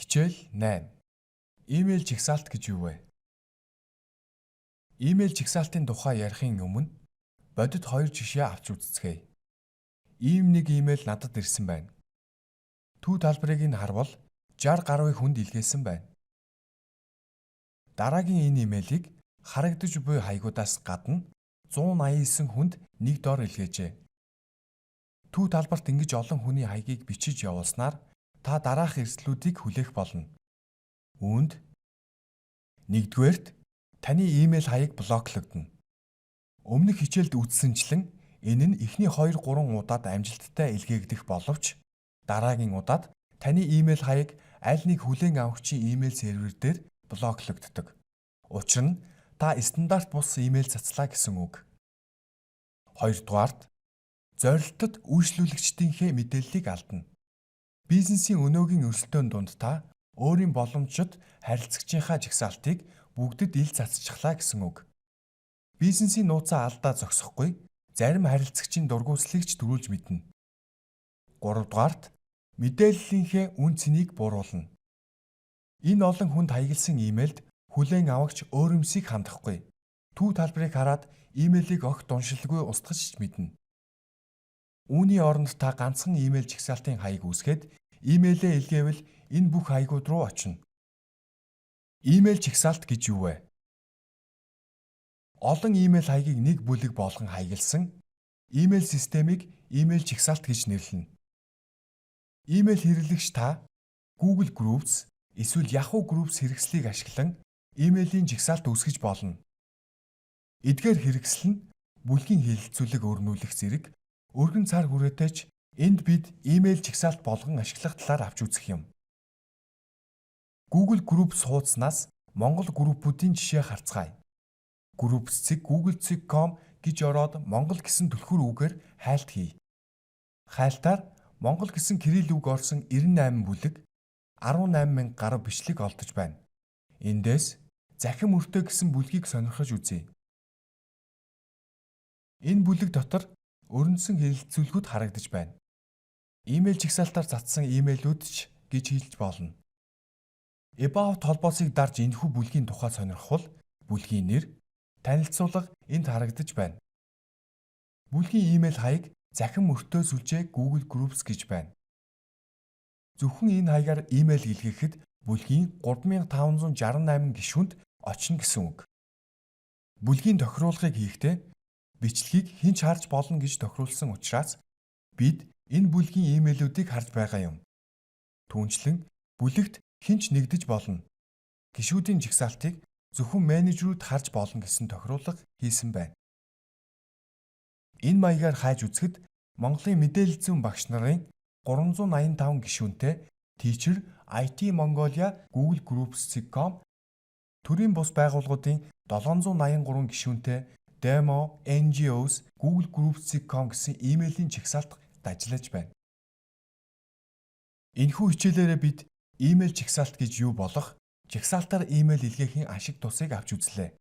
Хичээл 8. Имэйл жагсаалт гэж юу вэ? Имэйл жагсаалтын тухай ярихын өмнө бодит хоёр жишээ авч үзцгээе. Ийм нэг имэйл надад ирсэн байна. To талбарыг нь харвал 60 гаруй хүнд илгээсэн байна. Дараагийн энэ имэйлийг харагдаж буй хаягуудаас гадна 189 хүнд нэг дор илгээжээ. To талбарт ингэж олон хүний хаягийг бичиж явуулснаар та дараах эрсдлүүдийг хүлээх болно. Үүнд нэгдүгээрт, таны имэйл хаяг блоклогдоно. Өмнөх хичээлд үзсэнчлэн, энэ нь эхний 2 3 удаад амжилттай илгээгдэх боловч дараагийн удаад таны имэйл хаяг аль нэг хүлээн авагчийн имэйл сервер дээр блоклогддог. Учир нь та стандарт бус имэйл цацлаа гэсэн үг. Хоёрдугаарт, зорилтод үйлчлүүлэгчдийнхээ мэдээллийг алдана. Бизнесийн өнөөгийн өрсөлдөөн дунд та өөрийн боломжит харилцагчийнхаа жагсаалтыг бүгдэд ил цацчихлаа гэсэн үг. Бизнесийн нууцаа алдаа зогсохгүй, зарим харилцагчийн дургүйцлийг ч түрүүлж мэднэ. Гуравдугаарт, мэдээллийнхээ үнэ цэнийг бууруулна. Энэ олон хүнд хаягласан имэйлд хүлээн авагч өөрөмсийг хандахгүй. To талбарыг хараад имэйлийг огт уншилгүй устгаж ч мэднэ. Үүний оронд та ганцхан имэйл жагсаалтын хаяг үүсгээд, имэйлээ илгээвэл энэ бүх хаягууд руу очино. Имэйл жагсаалт гэж юу вэ? Олон имэйл хаягийг нэг бүлэг болгон хаягласан имэйл системийг имэйл жагсаалт гэж нэрлэнэ. Имэйл хэрэглэгч та Google Groups эсвэл Yahoo Groups хэрэгслийг ашиглан имэйлийн жагсаалт үүсгэж болно. Эдгээр хэрэгсэл нь бүлгийн хэлэлцүүлэг өрнүүлэх зэрэг өргөн цар хүрээтэй ч энд бид имэйл жагсаалт болгон ашиглах талаар авч үзэх юм. Google Groups хуудаснаас Монгол группүүдийн жишээ харцгаая. Groups.google.com гэж ороод Монгол гэсэн түлхүүр үгээр хайлт хийе. Хайлтаар Монгол гэсэн кирилл үг орсон 98 бүлэг, 18 мянга гаруй бичлэг олдож байна. Эндээс "Захим өртөө" гэсэн бүлгийг сонирхож үзье. Энэ бүлэг дотор өрнөсөн хэлэлцүүлгүүд харагдаж байна. Имэйл жагсаалтаар цацсан имэйлүүд ч гэж хэлж болно. About холбоосыг дарж энэхүү бүлгийн тухай сонирхвол бүлгийн нэр, танилцуулга энд харагдаж байна. Бүлгийн имэйл хаяг захим өртөө сүлжээ Google Groups гэж байна. Зөвхөн энэ хаягаар имэйл илгээхэд бүлгийн 3568 гишүүнд очино гэсэн үг. Бүлгийн тохируулгыг хийхдээ бичлэгийг хэн ч харж болно гэж тохируулсан учраас бид энэ бүлгийн имэйлүүдийг харж байгаа юм. Түүнчлэн бүлэгт хэн ч нэгдэж болно. Гишүүдийн жагсаалтыг зөвхөн менежерүүд харж болно гэсэн тохируулга хийсэн байна. Энэ маягаар хайж үзэхэд Монголын мэдээлэл зүйн багш нарын 385 гишүүнтэй Teacher IT Mongolia Google Groups.com, төрийн бус байгууллагуудын 783 гишүүнтэй Demo NGOs Google Groups.com гэсэн имэйлийн жагсаалт дажлаж байна. Энэхүү хичээлээрээ бид имэйл жагсаалт гэж юу болох, жагсаалтаар имэйл илгээхийн ашиг тусыг авч үзлээ.